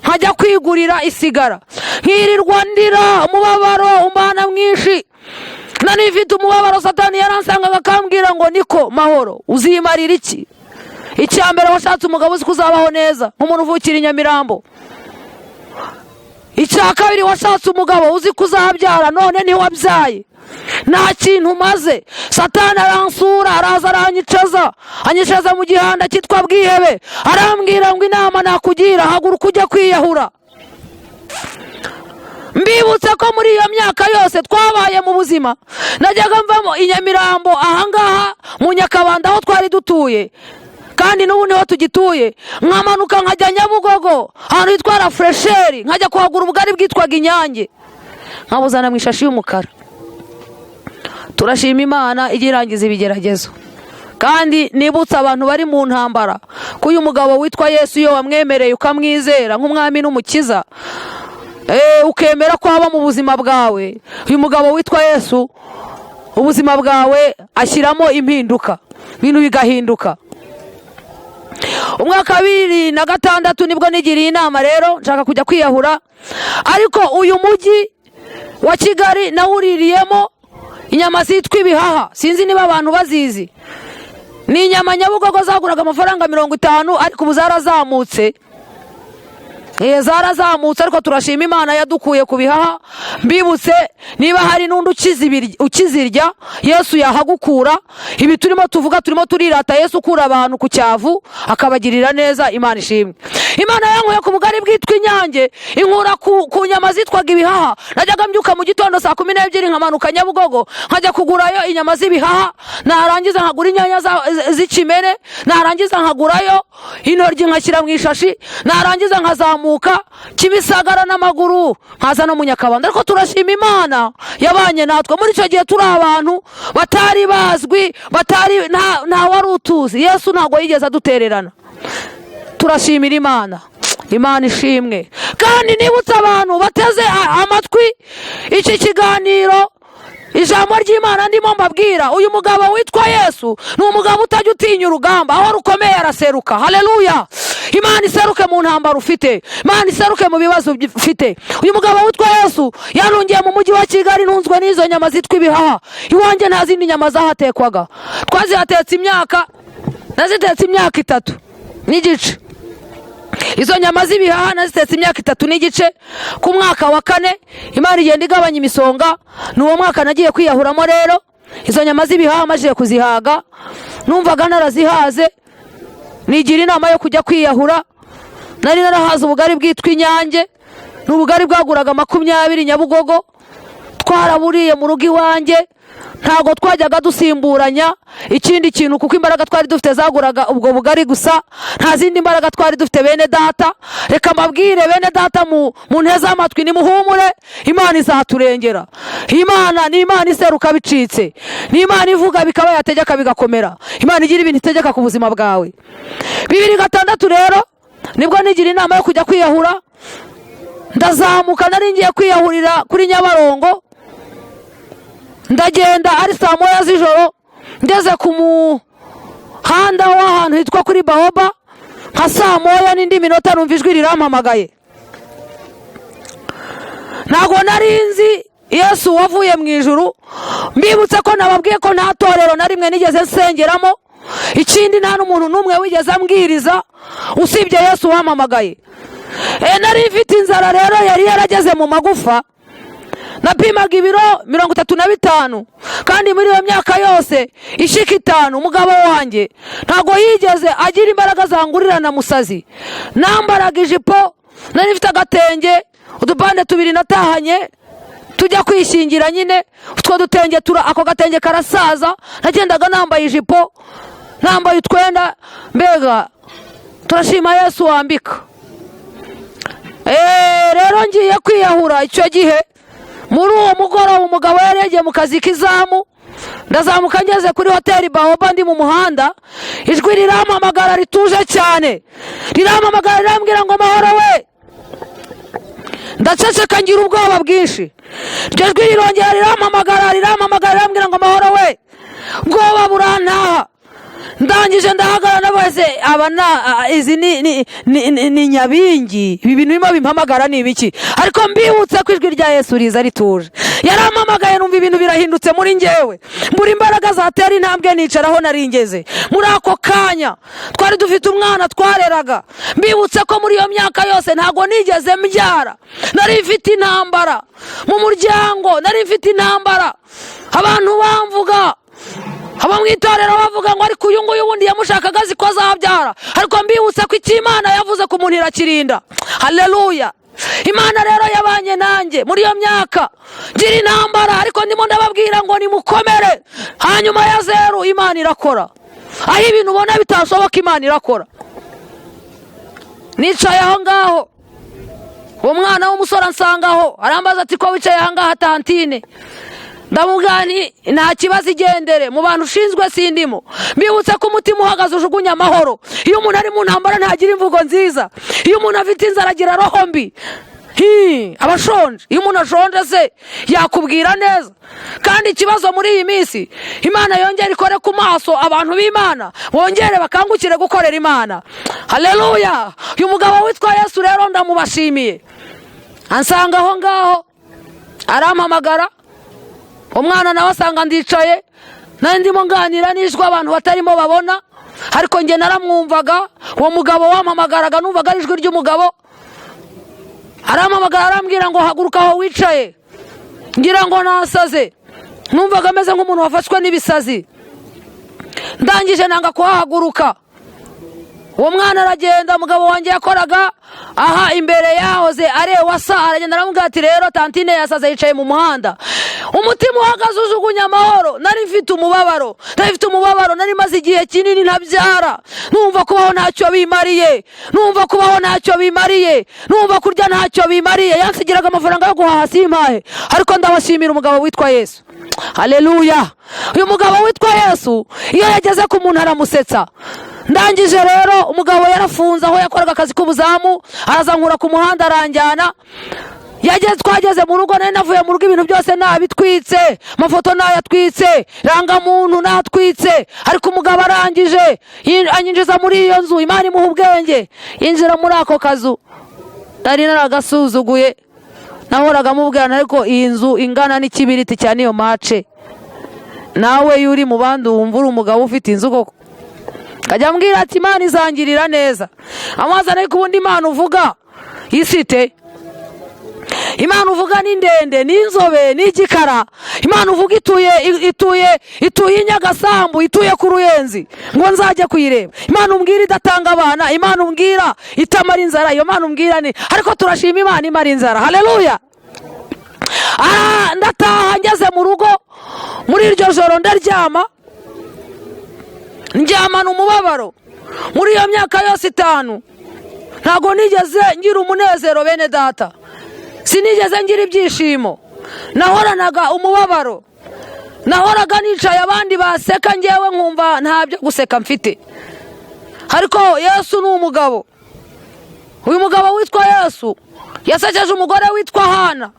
[SPEAKER 1] nkajya kwigurira isigara, nkirirwa ndira, umubabaro umbana mwinshi. Nari mfite umubabaro. Satani yaransangaga akambwira ngo niko Mahoro, uzimarira iki? Icya mbere, washatse umugabo uzi ko uzabaho neza nk'umuntu uvukira i Nyamirambo. Icya kabiri, washatse umugabo uzi ko uzabyara, none ntiwabyaye, nta kintu umaze. Satani aransura, araza aranyicaza, anyicaza mu gihanda cyitwa Bwihebe, arambwira ngo inama nakugira, haguruka ujya kwiyahura. Mbibutse ko muri iyo myaka yose twabaye mu buzima, najyaga mvamo i Nyamirambo ahangaha mu Nyakabanda aho twari dutuye, kandi n'ubu niho tugituye, nkamanuka nkajya Nyabugogo ahantu hitwa La Fraîcheur, nkajya kuhagura ubugari bwitwaga Inyange, nkabuzana mu ishashi y'umukara. Turashima Imana ijya irangiza ibigeragezo. Kandi nibutse abantu bari mu ntambara ko uyu mugabo witwa Yesu, iyo wamwemereye ukamwizera nk'umwami n'umukiza, ukemera ko aba mu buzima bwawe, uyu mugabo witwa Yesu ubuzima bwawe ashyiramo impinduka, ibintu bigahinduka. Umwaka wa 2006 nibwo nigiriye inama rero, nshaka kujya kwiyahura. Ariko uyu mujyi wa Kigali nawuririyemo inyama zitwa ibihaha, sinzi niba abantu bazizi. Ni inyama Nyabugogo zaguraga amafaranga 50, ariko ubu zarazamutse. Zarazamutse, ariko turashima Imana yadukuye ku bihaha. Mbibutse, niba hari n'undi ukizirya, Yesu yahagukura. Ibi turimo tuvuga, turimo turirata Yesu ukura abantu ku cyavu akabagirira neza. Imana ishimwe. Imana yankuye ku bugari bwitwa Inyange, inkura ku nyama zitwaga ibihaha. Najyaga mbyuka mu gitondo saa 12, nkamanuka Nyabugogo nkajya kugurayo inyama z'ibihaha, narangiza nkagura inyanya z'ikimene, narangiza nkagurayo intoryi nkashyira mu ishashi, narangiza nkazamuka Kimisagara n'amaguru, nkaza no mu Nyakabanda. Ariko turashima Imana yabanye natwe muri icyo gihe turi abantu batari bazwi, batari nta wari utuzi. Yesu ntabwo yigeze adutererana. Turashimira Imana, Imana ishimwe. Kandi nibutse abantu bateze amatwi iki kiganiro, ijambo ry'Imana ndimo mbabwira, uyu mugabo witwa Yesu ni umugabo utajya utinya urugamba, aho rukomeye araseruka. Haleluya! Imana iseruke mu ntambara ufite, Imana iseruke mu bibazo ufite. Uyu mugabo witwa Yesu yarungiye mu mujyi wa Kigali, ntunzwe n'izo nyama zitwa ibihaha. Iwanjye nta zindi nyama zahatekwaga, twazihatetse imyaka Nazitetse imyaka 3 n'igice. Izo nyama z'ibihaha nazitetse imyaka 3 n'igice. Ku mwaka wa kane Imana igenda igabanya imisonga. Ni uwo mwaka nagiye kwiyahuramo. Rero izo nyama z'ibihaha maze kuzihaga, numvaga narazihaze, nigira inama yo kujya kwiyahura. Nari narahaze ubugari bwitwa Inyange, ni ubugari bwaguraga 20 Nyabugogo. Twaraburiye mu rugo iwanjye, ntabwo twajyaga dusimburanya ikindi kintu, kuko imbaraga twari dufite zaguraga ubwo bugari gusa, nta zindi mbaraga twari dufite. Bene data, reka mbabwire, bene data, mu nteze amatwi, nimuhumure, Imana izaturengera. Imana ni Imana iseruka bicitse, ni Imana ivuga bikaba, yategeka bigakomera. Imana igira ibintu itegeka ku buzima bwawe. 2006 rero nibwo nigira inama yo kujya kwiyahura. Ndazamuka, nari ngiye kwiyahurira kuri Nyabarongo. Ndagenda ari saa 1 z'ijoro, ngeze ku muhanda w'ahantu hitwa kuri Baoba nka saa 1 n'indi minota, numva ijwi rirampamagaye. Ntabwo nari nzi Yesu wavuye mu ijuru. Mbibutse ko nababwiye ko nta torero na rimwe nigeze nsengeramo. Ikindi, nta n'umuntu n'umwe wigeze ambwiriza usibye Yesu wampamagaye. Nari mfite inzara rero yari yarageze mu magufa. Napimaga ibiro 35, kandi muri iyo myaka yose ishika 5 umugabo wanjye ntabwo yigeze agira imbaraga zangurira na musazi. Nambaraga ijipo, nari mfite agatenge, udupande tubiri natahanye tujya kwishingira nyine. Utwo dutenge tura, ako gatenge karasaza. Nagendaga nambaye ijipo, nambaye utwenda, mbega turashima Yesu wambika. Rero ngiye kwiyahura icyo gihe, muri uwo mugoroba umugabo yari yagiye mu kazi k'izamu. Ndazamuka, ngeze kuri hoteli Baoba, ndi mu muhanda, ijwi rirampamagara rituje cyane, rirampamagara rirambwira ngo: "Mahoro we." Ndaceceka, ngira ubwoba bwinshi. Iryo jwi rirongera rirampamagara, rirampamagara, rirambwira ngo: "Mahoro we." Ubwoba burantaha. Ndangije ndahagarara, nabaze aba na izi ni nyabingi, ibi bintu birimo bimpamagara ni ibiki? Ariko mbibutse ko ijwi rya Yesu riza rituje. Yarampamagaye, numva ibintu birahindutse muri njyewe, mbura imbaraga zatera intambwe, nicaraho nari ngeze. Muri ako kanya twari dufite umwana twareraga. Mbibutse ko muri iyo myaka yose ntabwo nigeze mbyara. Nari mfite intambara mu muryango, nari mfite intambara, abantu bamvuga, abo mu itorero bavuga ngo: "Ariko uyu nguyu wundi yamushakaga azi ko azabyara?" Ariko mbibutse ko icyo Imana yavuze ku muntu irakirinda. Haleluya! Imana rero yabanye nanjye muri iyo myaka ngira intambara, ariko ndimo ndababwira ngo nimukomere. Hanyuma ya zeru Imana irakora. Aho ibintu ubona bitashoboka, Imana irakora. Nicaye aho ngaho, uwo mwana w'umusore ansangaho, arambaza ati: "Ko wicaye aha ngaha, tantine?" Ndamubwira nti: "Nta kibazo, igendere, mu bantu ushinzwe sindimo." Mbibutse ko umutima uhagaze ujugunya amahoro. Iyo umuntu ari mu ntambara ntagira imvugo nziza. Iyo umuntu afite inzara agira roho mbi. Aba ashonje. Iyo umuntu ashonje se yakubwira neza? Kandi ikibazo muri iyi minsi, Imana yongere ikore ku maso abantu b'Imana, bongere bakangukire gukorera Imana. Haleluya! Uyu mugabo witwa Yesu rero ndamubashimiye. Ansanga aho ngaho, arampamagara. Umwana nawe asanga ndicaye, nari ndimo nganira n'ijwi abantu batarimo babona, ariko njye naramwumvaga. Uwo mugabo wampamagaraga, numvaga ari ijwi ry'umugabo. Arampamagara, arambwira ngo: "Haguruka aho wicaye." Ngira ngo nasaze, numvaga ameze nk'umuntu wafashwe n'ibisazi. Ndangije nanga kuhahaguruka. Uwo mwana aragenda. Umugabo wanjye yakoraga aha imbere yahoze arewasa, aragenda aramubwira ati: "Rero tantine yasaze, yicaye mu muhanda." Umutima uhagaze ujugunya amahoro. Nari mfite umubabaro, nari mfite umubabaro. Nari maze igihe kinini ntabyara, numva kubaho ntacyo bimariye, numva kubaho ntacyo bimariye, numva kurya ntacyo bimariye. Yansigiraga amafaranga yo guhaha simpahe. Ariko ndabashimira umugabo witwa Yesu. Haleluya! Uyu mugabo witwa Yesu iyo yageze ku muntu aramusetsa. Ndangije rero umugabo yarafunze aho yakoraga akazi k'ubuzamu, arazankura ku muhanda, aranjyana. Yageze, twageze mu rugo, nari navuye mu rugo ibintu byose nabitwitse, amafoto nayatwitse, rangamuntu natwitse. Ariko umugabo arangije anyinjiza muri iyo nzu. Imana imuha ubwenge, yinjira muri ako kazu nari naragasuzuguye. Nahoraga mubwirana: "Ariko iyi nzu ingana n'ikibiriti cya niyo mace, nawe iyo uri mu bandi wumva uri umugabo ufite inzu koko?" Akajya ambwira ati Imana izangirira neza. Amazi ariko ubundi Imana uvuga isite, Imana uvuga ni ndende, ni inzobe, ni igikara, Imana uvuga ituye ituye ituye i Nyagasambu, ituye ku Ruyenzi, ngo nzajye kuyireba. Imana umbwira idatanga abana, Imana umbwira itamara inzara, iyo Mana umbwira ni. Ariko turashima Imana imara inzara. Haleluya. Ndataha, ngeze mu rugo muri iryo joro ndaryama, ndyamana umubabaro. Muri iyo myaka yose 5 ntabwo nigeze ngira umunezero, bene data, sinigeze ngira ibyishimo, nahoranaga umubabaro, nahoraga nicaye abandi baseka, ngewe nkumva nta byo guseka mfite. Ariko Yesu ni umugabo. Uyu mugabo witwa Yesu yasekeje umugore witwa Hana.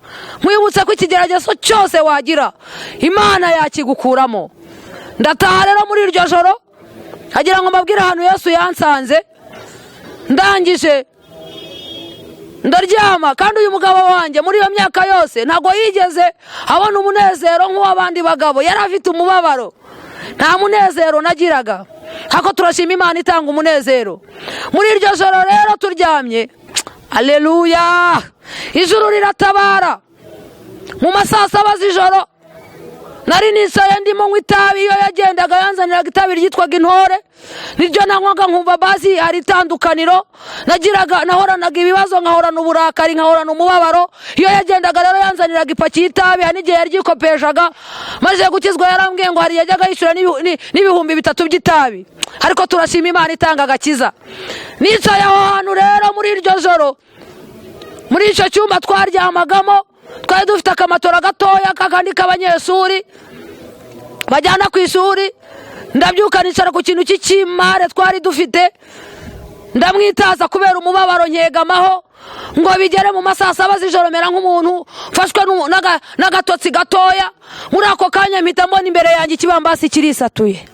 [SPEAKER 1] Nkwibutse ko ikigeragezo cyose wagira, Imana yakigukuramo. Ndataha rero muri iryo joro, agira ngo mbabwire ahantu Yesu yansanze. Ndangije ndaryama. Kandi uyu mugabo wanjye muri iyo myaka yose ntabwo yigeze abona umunezero nk'uw'abandi bagabo, yari afite umubabaro, nta munezero nagiraga. Ariko turashima Imana itanga umunezero. Muri iryo joro rero turyamye, aleluya, ijuru riratabara. Mu ma saa 7 z'ijoro nari nicaye ndimo nywa itabi. Iyo yagendaga yanzaniraga itabi ryitwaga Intore, niryo nanywaga nkumva bazi hari itandukaniro nagiraga. Nahoranaga ibibazo, nkahorana uburakari, nkahorana umubabaro. Iyo yagendaga rero yanzaniraga ipaki y'itabi, hari n'igihe yaryikopeshaga. Maze gukizwa yarambwiye ngo hari yajyaga yishyura n'3,000 by'itabi. Ariko turashima Imana itanga agakiza. Nicaye aho hantu rero muri iryo joro, muri icyo cyumba twaryamagamo, twari dufite akamatora gatoya kakandi k'abanyeshuri bajyana ku ishuri. Ndabyuka nicara ku kintu cy'ikimare twari dufite, ndamwitaza kubera umubabaro, nkegamaho ngo bigere mu ma saa 7 z'ijoro mera nk'umuntu mfashwe n'agatotsi gatoya. Muri ako kanya mpita mbona imbere yanjye ikibambasi kirisatuye,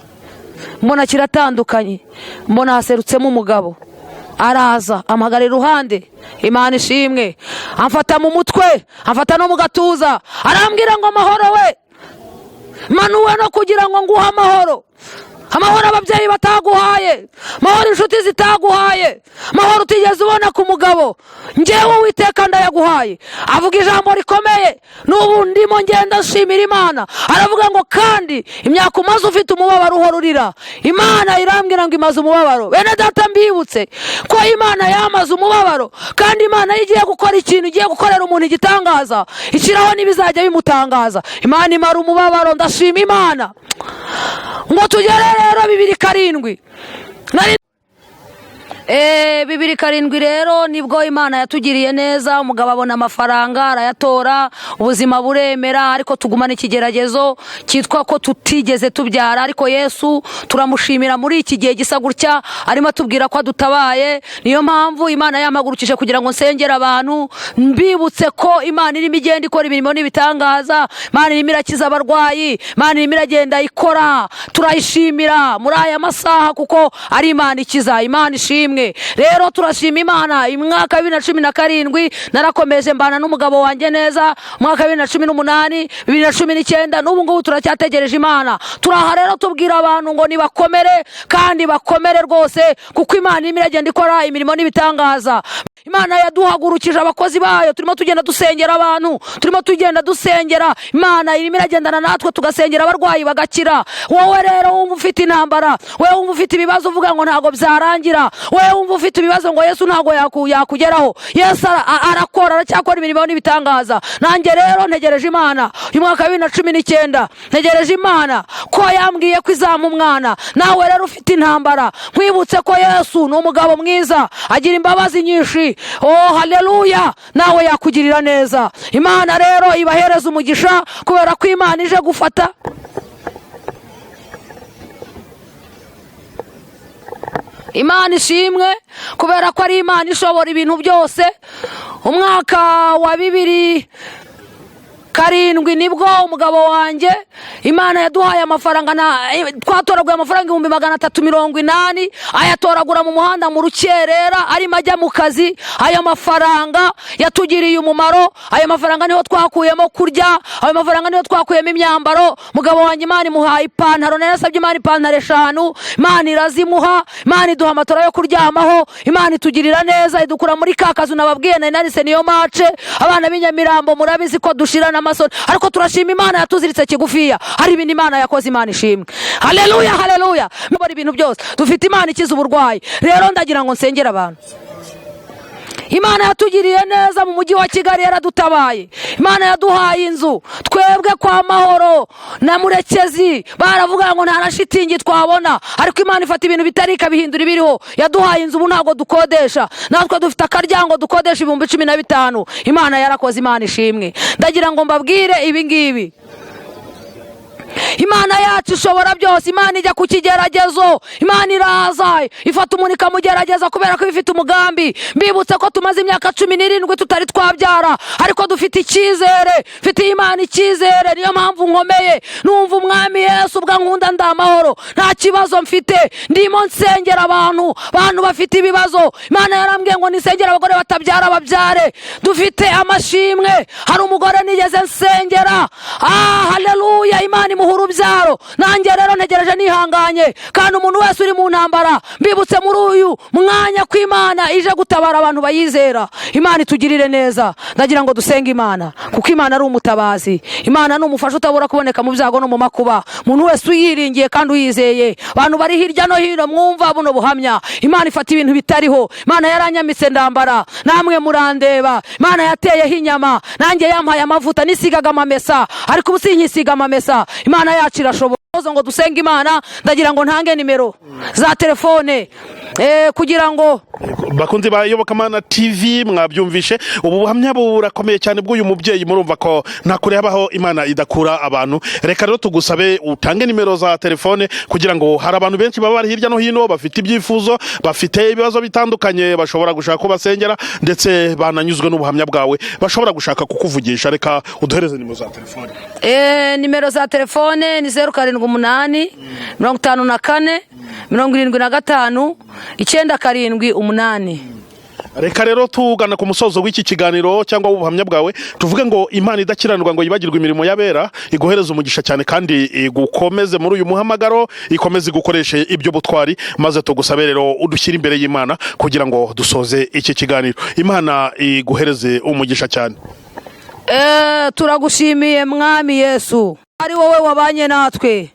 [SPEAKER 1] mbona kiratandukanye, mbona haserutsemo umugabo, araza ampagara iruhande. Imana ishimwe. Amfata mu mutwe, amfata no mu gatuza, arambwira ngo amahoro we, manuwe no kugira ngo nguhe amahoro, amahoro ababyeyi bataguhaye, amahoro inshuti zitaguhaye, amahoro utigeze ubona ku mugabo, ngewe Uwiteka ndayaguhaye. Avuga ijambo rikomeye, n'ubu ndimo ngenda nshimira Imana. Aravuga ngo kandi imyaka umaze ufite umubabaro uhora urira, Imana irambwira ngo imaze umubabaro. Bene data, mbibutse ko Imana yamaze umubabaro. Kandi Imana iyo igiye gukora ikintu, igiye gukorera umuntu igitangaza, ishyiraho n'ibizajya bimutangaza. Imana imara umubabaro, ndashima Imana. Ngo tugere rero 2007, nari 2007 rero nibwo Imana yatugiriye neza, umugabo abona amafaranga arayatora, ubuzima buremera, ariko tugumana ikigeragezo cyitwa ko tutigeze tubyara. Ariko Yesu turamushimira muri iki gihe gisa gutya arimo atubwira ko adutabaye. Niyo mpamvu Imana yampagurukije kugira ngo nsengere abantu, mbibutse ko Imana irimo igenda ikora imirimo n'ibitangaza, Imana irimo irakiza abarwayi, Imana irimo iragenda ikora. Turayishimira muri aya masaha kuko ari Imana ikiza. Imana ishimwe. Rero turashima Imana. Umwaka wa 2017 narakomeje mbana n'umugabo wanjye neza, umwaka wa 2018, 2019, n'ubu ngubu turacyategereje Imana. Turaha rero tubwira abantu ngo nibakomere kandi bakomere rwose, kuko Imana irimo iragenda ikora imirimo n'ibitangaza. Imana yaduhagurukije abakozi bayo, turimo tugenda dusengera abantu, turimo tugenda dusengera. Imana irimo iragendana natwe, tugasengera abarwayi bagakira. Wowe rero wumva ufite intambara, wowe wumva ufite ibibazo uvuga ngo ntabwo byarangira, wowe wumva ufite ibibazo ngo Yesu ntabwo yakugeraho, Yesu arakora, aracyakora imirimo n'ibitangaza. Nanjye rero ntegereje Imana. Uyu mwaka wa 2019 ntegereje Imana ko yambwiye ko izampa umwana. Nawe rero ufite intambara, nkwibutse ko Yesu ni umugabo mwiza, agira imbabazi nyinshi. Oh haleluya, nawe yakugirira neza. Imana rero ibahereza umugisha kubera ko Imana ije gufata. Imana ishimwe kubera ko ari Imana ishobora ibintu byose. Umwaka wa 7 nibwo umugabo wanjye Imana yaduhaye amafaranga, twatoraguye amafaranga 380,000, ayatoragura mu muhanda mu rukerera arimo ajya mu kazi. Ayo mafaranga yatugiriye umumaro, ayo mafaranga niho twakuyemo kurya, ayo mafaranga niho twakuyemo imyambaro. Mugabo wanjye Imana imuhaye ipantaro, nayo yasabye Imana ipantaro 5, Imana irazimuha, Imana iduha amatora yo kuryamaho, Imana itugirira neza, idukura muri ka kazu nababwiye nari narise niyo mace. Abana b'inyamirambo murabizi ko dushirana amasoni, ariko turashima Imana yatuziritse kigufiya. Hari ibintu Imana yakoze, Imana ishimwe. Haleluya, haleluya. Mubona ibintu byose dufite, Imana ikiza uburwayi. Rero ndagira ngo nsengere abantu. Imana yatugiriye neza mu mujyi wa Kigali, yaradutabaye. Imana yaduhaye inzu twebwe kwa Mahoro na Murekezi baravuga ngo nta na shitingi twabona, ariko Imana ifata ibintu bitari ikabihindura ibiriho. Yaduhaye inzu, ubu ntabwo dukodesha, natwe dufite akaryango dukodesha 15,000. Imana yarakoze, Imana ishimwe. Ndagira ngo mbabwire ibi ngibi, Imana yacu ishobora byose. Imana ijya ku kigeragezo, Imana iraza ifata umuntu ikamugerageza kubera ko ifite umugambi. Mbibutse ko tumaze imyaka 17 tutari twabyara, ariko dufite icyizere, mfitiye Imana icyizere, niyo mpamvu nkomeye. Numva umwami Yesu ubwo ankunda, ndi amahoro, nta kibazo mfite. Ndimo nsengera abantu bafite ibibazo. Imana yarambwiye ngo nisengere abagore batabyara babyare. Dufite amashimwe. Hari umugore nigeze nsengera, haleluya, Imana imuha urubyaro. Nanjye rero ntegereje nihanganye, kandi umuntu wese uri mu ntambara, mbibutse muri uyu mwanya ko Imana ije gutabara abantu bayizera. Imana itugirire neza. Ndagira ngo dusenge Imana, kuko Imana ari umutabazi, Imana ni umufasha utabura kuboneka mu byago no mu makuba. Umuntu wese uyiringiye kandi uyizeye, abantu bari hirya no hino mwumva buno buhamya, Imana ifata ibintu bitariho. Imana yaranyamitse ndambara, namwe murandeba. Imana yateyeho inyama, nanjye yampaye amavuta, nisigaga amamesa, ariko ubu sinkisiga amamesa. Imana yacu irashobora. Ngo dusenge Imana, ndagira ngo ntange nimero za telefone kugira ngo
[SPEAKER 2] Bakunzi ba Iyobokamana TV, mwabyumvishe, ubu buhamya burakomeye cyane bw'uyu mubyeyi. Murumva ko nta kure habaho Imana idakura abantu. Reka rero tugusabe utange nimero za telefone, kugira ngo hari abantu benshi baba bari hirya no hino bafite ibyifuzo, bafite ibibazo bitandukanye, bashobora gushaka ko basengera, ndetse bananyuzwe n'ubuhamya bwawe, bashobora gushaka kukuvugisha. Reka uduhereze nimero za telefone.
[SPEAKER 1] Nimero za telefone ni 078 54 75 978.
[SPEAKER 2] Reka rero tugana ku musozo w'iki kiganiro cyangwa w'ubuhamya bwawe, tuvuge ngo Imana idakiranirwa ngo yibagirwe imirimo y'abera iguhereze umugisha cyane, kandi igukomeze muri uyu muhamagaro, ikomeze igukoreshe ibyo butwari. Maze tugusabe rero udushyire imbere y'Imana kugira ngo dusoze iki kiganiro. Imana iguhereze umugisha cyane.
[SPEAKER 1] Turagushimiye Mwami Yesu, ari wowe wabanye natwe.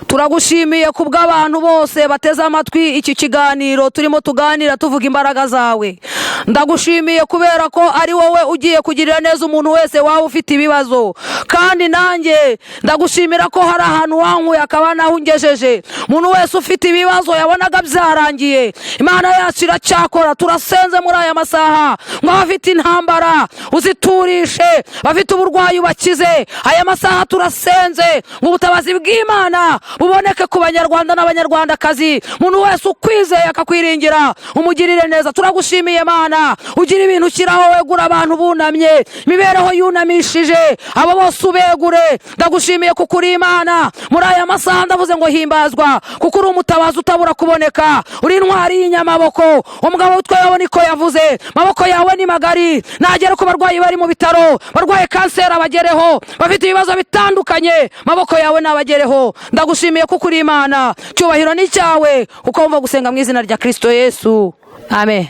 [SPEAKER 1] Turagushimiye ku bw'abantu bose bateze amatwi iki kiganiro turimo tuganira tuvuga imbaraga zawe. Ndagushimiye kubera ko ari wowe ugiye kugirira neza umuntu wese waba ufite ibibazo, kandi nanjye ndagushimira ko hari ahantu wankuye akaba naho ungejeje. Umuntu wese ufite ibibazo yabonaga byarangiye, Imana yacu iracyakora. Turasenze muri aya masaha ngo abafite intambara uziturishe, abafite uburwayi ubakize. Aya masaha turasenze ngo ubutabazi bw'Imana buboneke ku banyarwanda n'abanyarwandakazi. Umuntu wese ukwizeye akakwiringira umugirire neza. Turagushimiye Mana, ugira ibintu ushyiraho wegura abantu bunamye, imibereho yunamishije abo bose ubegure. Ndagushimiye kuko uri Imana. Muri aya masaha ndavuze ngo himbazwa, kuko uri umutabazi utabura kuboneka, uri intwari y'inyamaboko. Umugabo witwa Yobu niko yavuze, maboko yawe ni magari, nagere ku barwayi bari mu bitaro, barwaye kanseri abagereho, bafite ibibazo bitandukanye, maboko yawe nabagereho. Ndagushimiye kuko uri Imana, cyubahiro ni cyawe, kuko wumva gusenga mu izina rya Kristo Yesu, amen.